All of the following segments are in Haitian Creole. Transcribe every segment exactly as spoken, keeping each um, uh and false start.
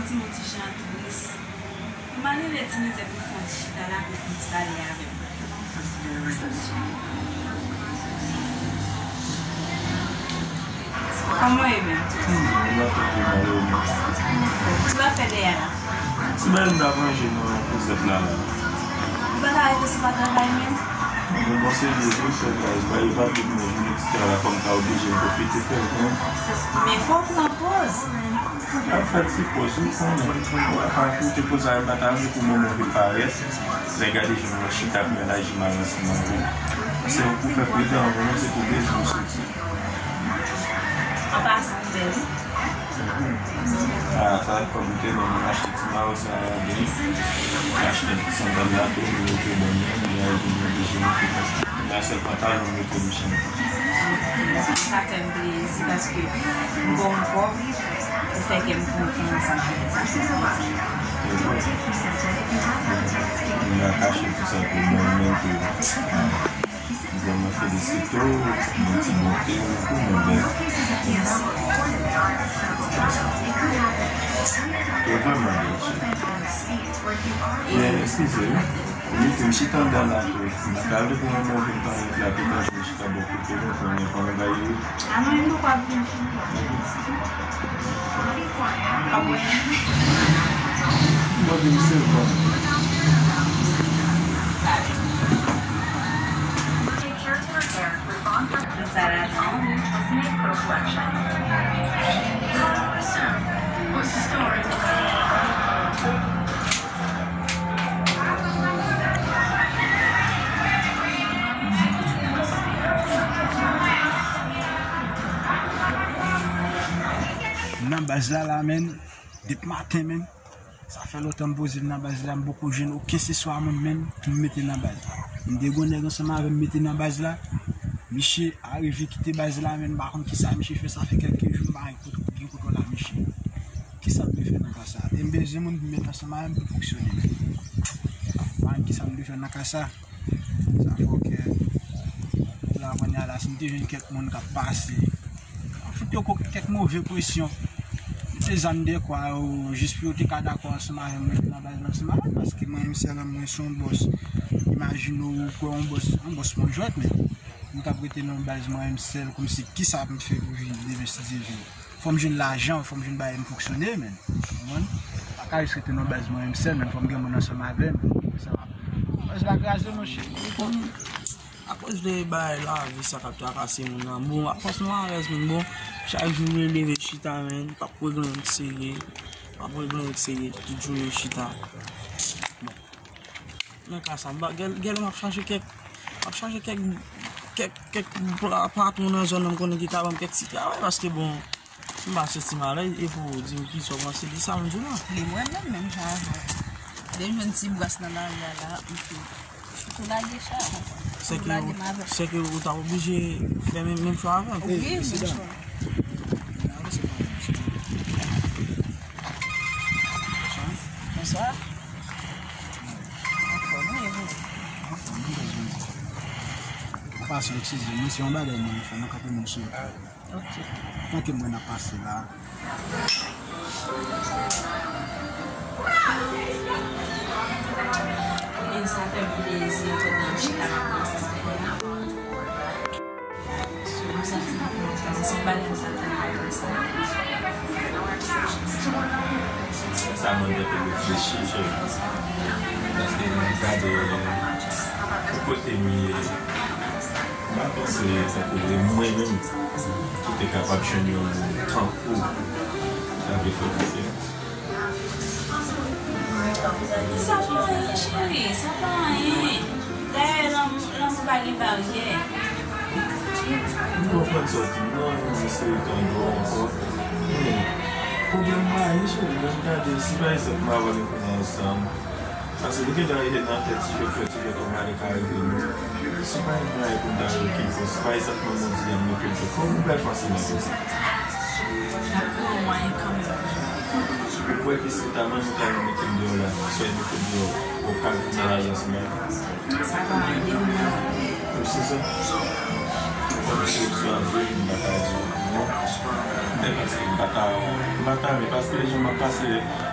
Santi m yon ti jan tris. M al rele ti mizè pou l fè yon ti chita la, pou l fè yon ti pale avè m. Kòman w ye menm? Hmm, m ap fè pi mal, wi. Ti afè dèyè a la. Ti bagay m t ap ranje nan klozèt la, la. Ou pa ta rete si w pa travay menm? Mwen panse de jou fè guys, ba yo pa tout mwen jounen ti travay la, fò m ta oblije m pwofite fè l, non? Men fò w pran poz. Ap fè ti poz wi kanmenm. Mwen pa koute poz la, m pa ta vle pou manman vin parèt. Lè gade jan mwen chita pou mwen laji mal ansanm avè l. Se pou fè pridan, mwen se pou bezwen soti. An pasan, m bèl wi. Ah, sa fò m te nan mwen achte ti mayo sa a byen. Mwen achte ti sandal la tou, mwen mete ban mwen, mwen al vin oblije mete kòb. Mwen sèl pantalon mwen mete m chan. Sa fè m plezi paske m ba w kòb, ou fè kè m kontan ansanm avèk sa. Sa fè m plezi. Mwen al achte tout sa pou mwen menm tou. Mwen vrèman felisite w, bon ti bote w, ou vrèman bèl. Ou vrèman bèl, cheri. Men, eskize wi. Ou mete m chita anndan la tou. M pa ta vle pou manman w vin parèt la, pou l ta jwenn chita bò kote nou, konnen kòman bagay yo ye. A mwen menm poko ap vin. Ap wè. Mwen vin se bon. Sa la tou. Nan baz la, la, menn, depi maten, menn. Sa fè lontan m poze m nan baz la, m poko jwenn okenn seswa moun menm pou m mete nan baz la. M te gon nèg ansanm avè m mete nan baz la. Misye arive kite baz la, menn, m pa konn kisa misye fè, sa fè kèlke jou m pa gen kote, gen kote w la misye. Kisa m te fè nan ka sa? E m bezwen moun pou m mete ansanm avè m pou fonksyone. M pa konn kisa m te fè nan ka sa. Sa fè ke la kounye a la, si m te jwenn kèk moun k ap pase, ap fout yo kèk move presyon. Mete zam de kwa yo, jis pou yo te ka dakò ansanm avè m, rete nan baz la ansanm avè m, paske mwen menm sèl, mwen se yon bòs. Imajine w kwè yon bòs, yon bòs pa yon jwèt, men m t ap rete nan baz mwen menm sèl, kòmsi kisa m fè pou viv demen si Dye vle. Fò m jwenn lajan, fò m jwenn bagay m fonksyone, menn. Ou konprann? Pa ka jis rete nan baz mwen menm sèl, menn, fò m gen moun ansanm avè m. Sa va. Baz la kraze, monchè. Ou konn, akoz de bagay lavi sa k ap trakase moun nan. Bon, afòs malerèz, menn, bon, chak jou m leve chita, menn, p ap regle yon ti serye, p ap regle yon ti serye, tout jounen chita. Bon. Nan ka sa, m pa, gèl, gèl m ap chache kèk, m ap chache kèk, kèk, kèk pa-, patwon nan zòn nan m konnen ki ka ban m kèk ti travay, paske bon, m pa santi m alèz, e pou w di m kisa w panse de sa m di w la. E mwen menm, menm jan avè w. Lè m jwenn ti bras nan lari a la, m tou, m tou lage chay a, m tou lage m avè w. Sèke ou t ap oblije fè menm, menm chwa avè m. Wi, menm chwa. Bonswa. Anfòm, wi, wi. Anfòm, wi, wi. Apa sa, eskize m, se yon bagay mwen fè, mwen kanpe moun sou. Ok. Tanke mwen ap pase la. E sa fè m plezi, antre nan chita m ap pase la. Sou yon santiman kontan, se yon bagay m t atann konsa. Sa mande pou reflechi, cheri. Paske lè m gade pou kote m ye, m pa panse tankou de mwen menm, ki te kapab jwenn yon moun tankou w. Sa vle fè w konfyans. Sa pa anyen, cheri, sa pa anyen. Dayè, lanmou, lanmou pa gen baryè. M konprann sa w di m nan, m eseye tande w ankò. Men, pwoblèm pa anyen, cheri, lè m gade, si pa egzanp m avè w nou konnen ansanm, paske nou gentan rive nan tèt, si fè fè ti fè kòm ale ka rive nou. Si pa gen bagay pou n ta reokipe w, si pa egzanp manman w di a m reokipe w, kòman w pral fase nan sa? N ap twouve yon mwayen kanmenm. Ou kwè ke si ta manman ta mete m deyò la, swa l mete m deyò, ou ka vin nan lajans mwen? Sa pa anyen, non. Ou se sa? Kòm se ou swa vre, m pa ka di w non. Men paske m pa ta, m pa ta, men paske jan m ap pase,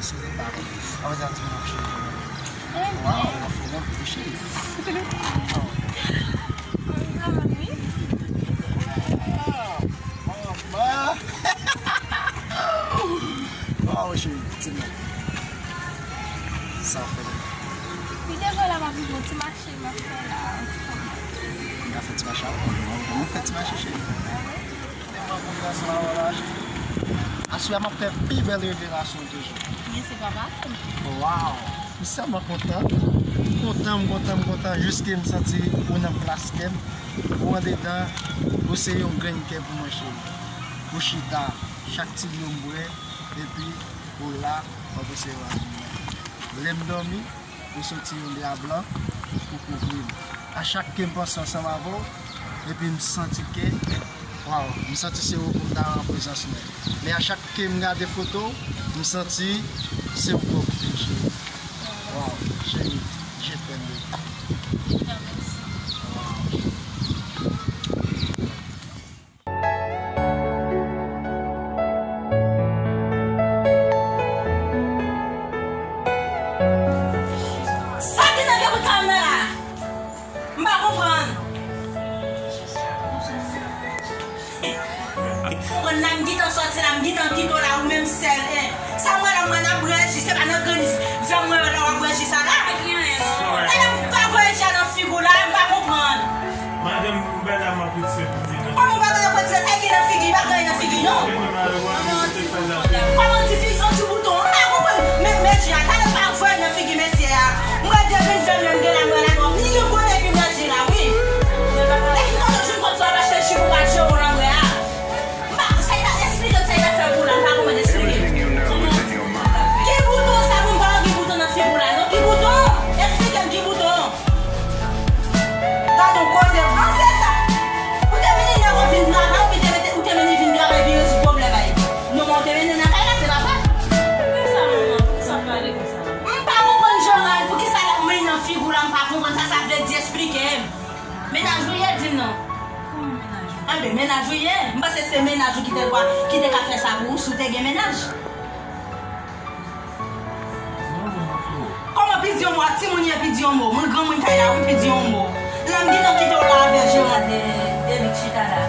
Sou li pa konn. An fèt, sa di m cheri. Waw, w ap fè mwen pi cheri. Waw, cheri, ti mwen. Sa fè. Li devan la, m ap viv yon ti mache, m ap fè la. Ou ka fè ti mache avè m? Ou fè ti mache, cheri. Tèlman kontan ansanm avè w la, cheri. Aswè a m ap fè pi bèl revelasyon toujou. Mèsi papa. Waw! M sèlman kontan. M kontan, m kontan, m kontan jiske m santi ou nan plas kè m. Ou andedan, ou se yon grenn kè pou mwen, cheri. Ou chita, chak ti dlo m bwè, epi ou la, w ap resevwa m. Lè m dòmi, ou soti yon dra blan pou kouvri m. A chak ke m panse ansanm avè w, epi m santi ke, waw, m santi se ou pou m ta an prezans mwen. Men a chak ke m gade foto w, m santi se ou k okipe m, cheri. Waw, cheri, je t'aime, baby. Waw. Sa ki nan gen pou tann nan la? M pa konprann. Konn la m gentan sòti la, m gentan kite w la, ou menm sèl, en. Sa mwen la, mwen ap reyaji, se pa nan grenn vè mwen la w ap reyaji sa la. Talè m pa voye dja nan figi w la, m pa konprann. Madanm, m pa la, m ap retire pou di. Kòman w pa ka retire? Sa gen nan figi, pa gen nan figi, non. Kòman ti fi, yon ti bouton, m pa konprann. Men, men, Jean, talè pa voye nan figi mesye a. M wè depi l fè menm gen la, m wè la, non. Ni yon gwo epi m wè Jean la, wi. Epi kote w jwenn kòb sa w ap achte chip ou pa jere w nan mwen a? M pa, sa y ta esplike m, sa y ta fè pou la, m pa konprann. Non. Kòman mennaj ou? Enben, mennaj ou ye. M panse se mennaj ou ki te, ki te ka fè sa pou ou si w te gen mennaj. Kòman pi di yon mo? Ak timoun ye pi di yon mo. Moun granmoun kay la, wi, pi di yon mo. Lè m gentan kite w la avè jeran de, de lik chita la.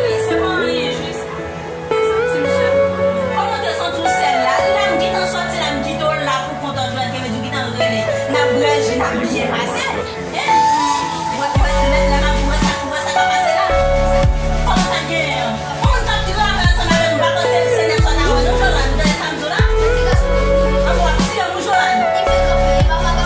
Wi, se pa anyen, jis. Kòman w te santi w sèl la? Lè m gentan sòti la, m kite w la pou kont an jwèt, ke vle di w gentan rele. N ap bwè ji, n ap byen pase. Hein? Ou wè, ou wè, lè, lè m ap di w wè sa, ou wè sa k ap pase la? Kòman sa genyen an? Yon moun k ap travay ansanm avè m, m pa panse se nèg sòt avè nou, Jolan, ou tande sa m di w la? An w ap tiye m, wi, Jolan. Kòman?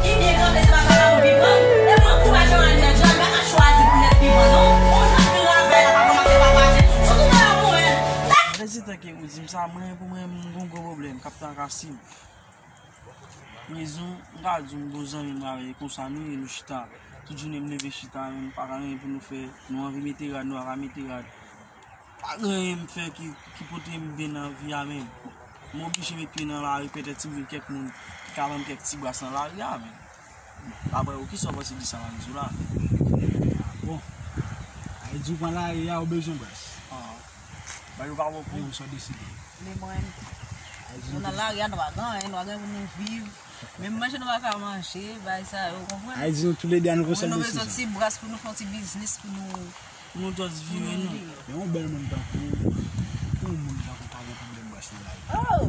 Ki byen kanpe, se pa vagabon pi pran. E mwen kou pa Joanne nèt, Joanne pa ka chwazi pou nèt pi pran non. Moun k ap travay la pa kòmanse pa pase. Fout ou deyò pou mwen. Apre se tan ke ou di m sa, mwen pou mwen, m gon gwo pwoblèm k ap trakase m. Rezon, m ka di w, m gon zanmi m avè l, e konsa nou ye, nou chita. Tout jounen m leve chita, men m pa ka gen anyen pou nou fè. Nou anvi mete rad, nou pa ka mete rad. Pa gen anyen m fè ki, ki pote m byen nan vi a, men m oblije met pye nan lari, petèt si m jwenn kèk moun ki ka ban m kèk ti bras nan lari a, men. Daprè ou, kisa w panse de sa m ap di w la? Bon, sa vle di w pran lari a, ou bezwen bras? Ah. Ba yo pa bon pou. Menm sa w deside. Men mwen, nou nan lari a, nou pa gen anyen, nou pa gen pou nou viv. Menm manje nou pa ka manje, bagay sa yo, ou konprann? Sa vle di nou toulède a nou pran sèl desizyon. Mwen nou bezwen ti bras pou nou fè yon ti biznis pou nou. Pou nou just vire nou. Men yon bèl moun tankou w, pou yon moun tankou w pa gen pwoblèm bras nan lari. Oh!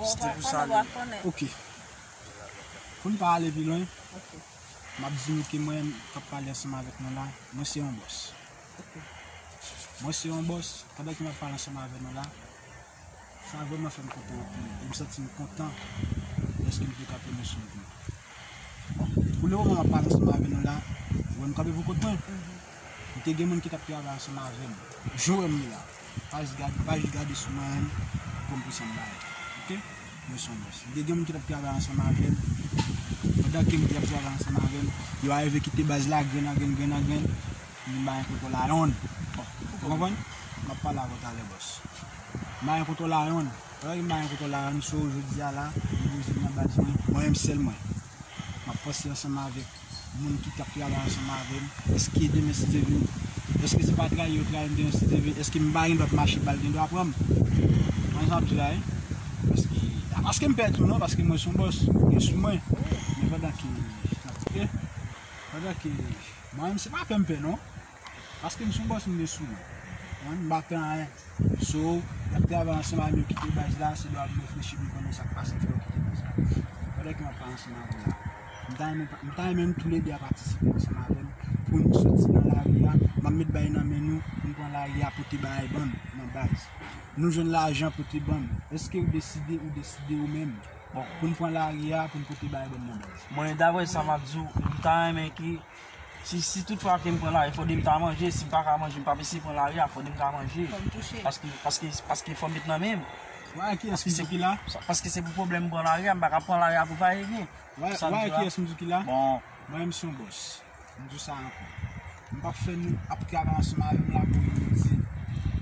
Ou pa konnen, ou pa konnen. Ok. Pou n pa ale pi lwen, m ap di nou ke mwen k ap pale ansanm avèk nou la, mwen se yon bòs. Mwen se yon bòs, pandan ke m ap pale ansanm avè nou la, sa vrèman fè m kontan anpil. E m santi m kontan dèske m te ka pwononse yon mo. Bon, pou le moman m ap pale ansanm avè nou la, ou wè m kanpe pou kont mwen. M te gen moun ki t ap travay ansanm avè m. Jan w wè m ye la. Pa jis gade, pa jis gade sou mwen menm pou m pou sa m bay. Ok? Mwen se yon bòs. M te gen moun ki t ap travay ansanm avè m. Pandan ke m te ap travay ansanm avè m, yo arive kite baz la, grenn an grenn, grenn an grenn. M pa gen kontwòl a yonn. Ou konprann? M ap pale avè w talè, bòs. M pa gen kontwòl a yonn. Pandan ke m pa gen kontwòl a yonn, so jodi a la, m poze m nan baz mwen, mwen menm sèl mwen. M ap panse ansanm avèk moun ki t ap travay ansanm avè m. Èske demen si Dye vle, èske se pa trayi yo trayi m demen si Dye vle? Èske m pa gen dwa ap mache bal gen dwa pran m? Mwen sa ap di la, wi. Paske, a paske m pè tou non, paske mwen se yon bòs, gen sou mwen. Men pandan ke, pandan ke, mwen menm se pa pè m pè non. Paske m se yon bòs, m gen sou mwen. Mwen, m pa pè anyen. So, y ap travay ansanm avè m, yo kite baz la, se dwa pou m reflechi pou m konnen sa k pase k fè yo kite baz la. Pandan ke m ap pale ansanm avè w la, m ta renmen, m ta renmen nou toulède a patisipe ansanm avè m pou nou soti nan lari a. M ap met bagay nan men nou pou n pran lari a, pote bagay ban m nan baz. Nou jwenn lajan, pote ban m. Èske ou deside, ou deside ou menm? Bon, pou n pran lari a, pou n pote bagay ban m nan baz. Mwen, daprè sa m ap di w, m ta renmen ke Si, si toutfwa ke m pran lari, fòk m ta manje. Si m pa ka manje, m p ap eseye pran lari a, fòk m ta manje. Fò m touche. Paske, paske, paske fò m met nan men m. Wè, kiyès m di ki la? Paske se pou pwoblèm m pran lari a, m pa ka pran lari a pou va e vyen. Wè, wè, kiyès m di ki la? Bon. Mwen menm se yon bòs. M di w sa ankò. M p ap fè nou ap travay ansanm avè m la pou initil.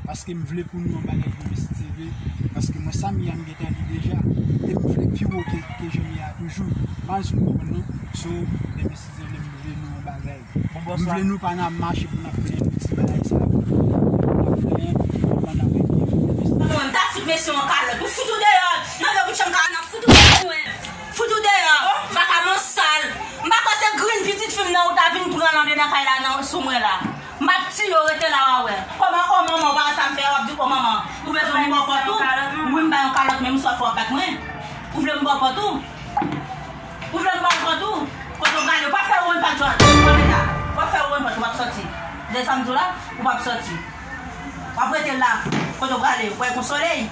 Paske m vle pou nou yon bagay ki envestive. Paske mwen sa m ye a m gentan li deja. E m vle pi wo ke, ke jan m ye a toujou. M pa si nou konprann non. So, envestive vle m vle nou yon bagay. M vle nou pa nan ap mache pou n ap plenn ti bagay sa yo. N ap plenn, n ap plenn, n ap envestive. Mwen, m ta fout mesye yon kalòt. Ou fout ou deyò. Nan lè bout chanm ka, n ap fout ou deyò. Fout ou deyò. Vagabon sal. M pa kwè se grenn pitit fi m nan ou ta vin pran l andedan kay la nan, sou mwen la. M ap tiye w, rete la w a wè. Kòman, o manman, ou pa wè sa m fè, w ap di o manman. Ou bezwen m ba w pòt ou? Wi, m ba yon kalòt, men m sòt fò w ak mwen. Ou vle m ba w pòt ou? Ou vle m ba w pòt ou? Kote w prale? W ap fè wonn pòt, John. Kanpe la. W ap fè wonn pòt, w ap sòti. Tande sa m di w la? W ap sòti. W ap rete la. Kote w prale? W pral gon solèy?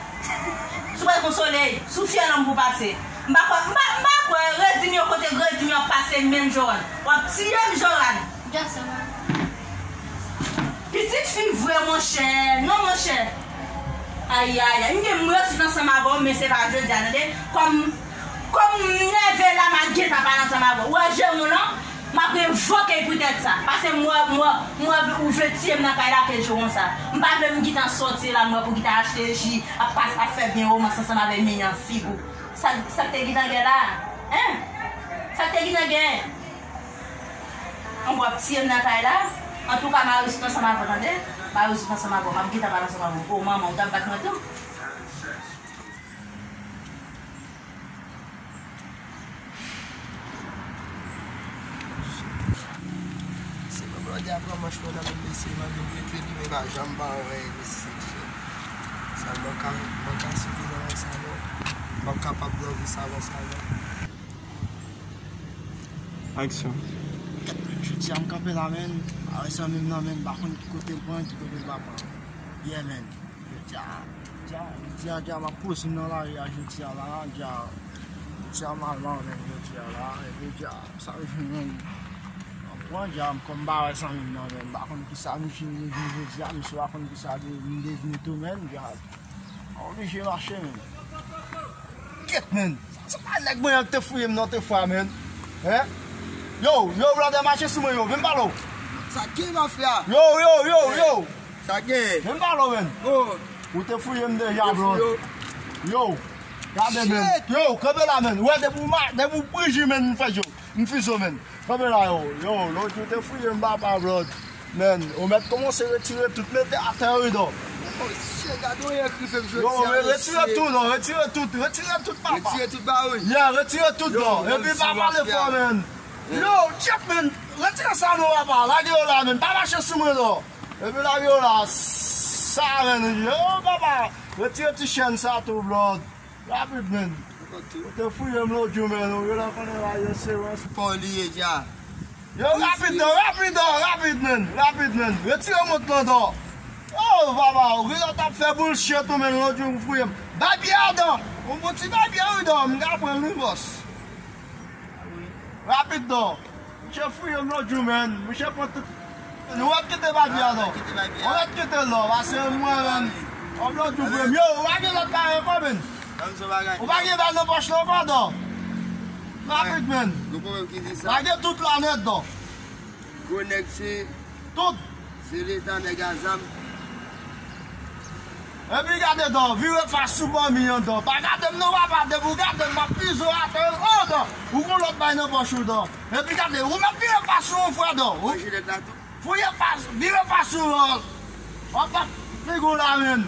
Si w pral gon solèy, si w fyè lanm pou pase. M pa kwè, m pa, m pa kwè, redi m yo kote redi m yo ap pase menm, Joran. W ap tiye m, Joran. Pitit fi vre, monchè. Non, monchè. Ayayay. M gen m rezoud ansanm avè w, men se pa jodi a, tande. Kòm, kòm m nève la, m a gentan pale ansanm avè w. Ou wè je w lan? M ap revoke l poutèt sa. Paske m wè, m wè, m wè ou vle tiye m nan kay la ke jou konsa. M pa vle m gentan sòti la, m wè pou gentan achte ji, ap pas, ap fè byen womans ansanm avè men an figi w. Sa, sa k te gentan gen la? Hein? Sa k te gentan gen? An, w ap tiye m nan kay la. Antouka, Marius ansanm avè w, tande? Marius ansanm avè w. M ap gentan pale ansanm avè w. O, manman, ou t ap bat mwen tou? Se mwen blòdè a pran manch mwen nan men mesye, mwen vin rete li, men pa janm ba anyen mesye. Sa mwen ka, mwen ka swiv nan sa non. Mwen kapab nan vi sa konsa non. Aksyon. Jodi a m kanpe la, menn. Avèk zanmi m nan, menn. M pa konn ki kote l pran, ki kote l pa pran. Yeah, menn. Jodi a, jodi a, jodi a, jodi a, m ap poze m nan lari a, jodi a la, jodi a, jodi a, m al la, menn, jodi a la, epi jodi a, sa vin, menn. Anpwen, jodi a, m kòm m pa wè zanmi m nan, menn. M pa konn kisa misye vin jodi a, misye pa konn kisa de, m devni tou, menn, jodi a. Oblije mache, menn. Kèt, menn. Sa, se pa nèg mwen an ki te fouye m nan, te fwa, menn. Hein? Yo, yo, blòdè, mache sou mwen, yo. Vin pale w. Sa gen, mafya? Yo, yo, yo, yo. Sa gen? Vin pale w, menn. Oh. Ou te fouye m deja, bro. Yo, gade, menn. Yo, kanpe la, menn. Wè, depi w ma-, depi w priji, menn, m fè yo. M fizo, menn. Kanpe la, yo. Yo, lòt jou te fouye m papa, blòd. Menn, ou mèt kòmanse retire tout, mete atè, wi, dò. Oh, shit, gade yon ekri fè m jodi a, men retire tout, dò. Retire tout, retire tout, papa. Retire tout ba wi. Yeah, retire tout, dò. Epi pa pale fò, menn. Yo, tchèk, menn. Retire sa non, papa. Lage yo la, menn. Pa mache sou mwen, dò. Epi lage yo la. Sa, menn. Yo, papa. Retire ti chèn sa tou, blòd. Rapid, menn. Ou te fouye m lòt jou, menn. Ou genlè konnen la, yo se wans. Pa w li ye dja. Yo, rapid, non, rapid, non, rapid, menn. Rapid, menn. Retire mont lan, dò. Oh, papa, ou genlè t ap fè bullshit, ou, menn, lòt jou, ou fouye m. Bay pyè adan. Yon bon ti bay pyè, wi, dò. M ka pran l, wi, bòs. Rapid, non. Misye fouye m lòt jou, menn. Misye pran tout. Nou ret kite bay pyè a, non. Nou ret kite l, non. Pase mwen, menn. Yon lòt jou, frè m. Yo, ou pa gen lòt bagay ankò, menn. Ou pa gen bal nan pòch lan ankò, non. Rapid, menn. Lage tout la nèt, non. Gwo nèg se. Tout. Se leta nèg a zam. Epi gade dò, vire fas sou banmi an dò. Pa gade m non, papa, depi w gade m, m ap fizo atè, oh, dò. Ou gon lòt bay nan pòch ou, dò. Epi gade, ou mèt vire fas sou yon frè, dò. Fouye fas, vire fas sou, dò. W ap bat figo la, menn.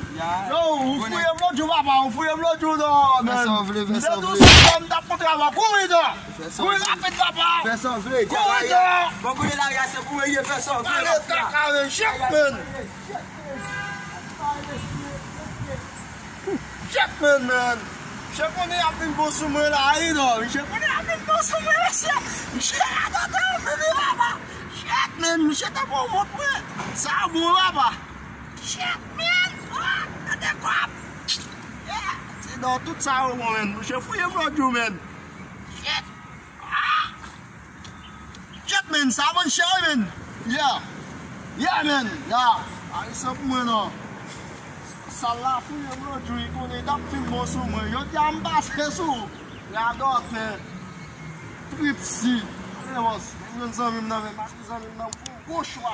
Yo, ou fouye m lòt jou, papa, ou fouye m lòt jou, dò, menn. M te tou sou fò, m t ap kontre avè w, kouri, dò. Kouri rapid, papa. Fè sa w vle. Kouri, dò. Bon, kounye la, se pou mwen ye, fè sa w vle. Pale kaka, men, chèk, menn. Chèk, menn, menn. Misye konnen y ap vin bon sou mwen la, wi, non. Misye konnen y ap vin bon sou mwen, mesye. Misye radote, menn, papa. Chèk, menn, misye te bon mont mwen. Sa bon, papa. Chèk, menn. Ah, gade kòb. Yeah. Se dò tout sa yo bon, menn. Misye fouye m lòt jou, menn. Chèk. Ah. Chèk, menn, sa vann chè, wi, menn. Yeah. Yeah, menn. Yeah. Ay, se pou mwen, non. Sal la fouye m lòt jou, li konnen l t ap fin bon sou mwen. Jodi a m pase sou. Radòtè. Tripsi. Gade, bòs. Menm zanmi m nan, menm pa ti zanmi m nan, m fè yon gwo chwa.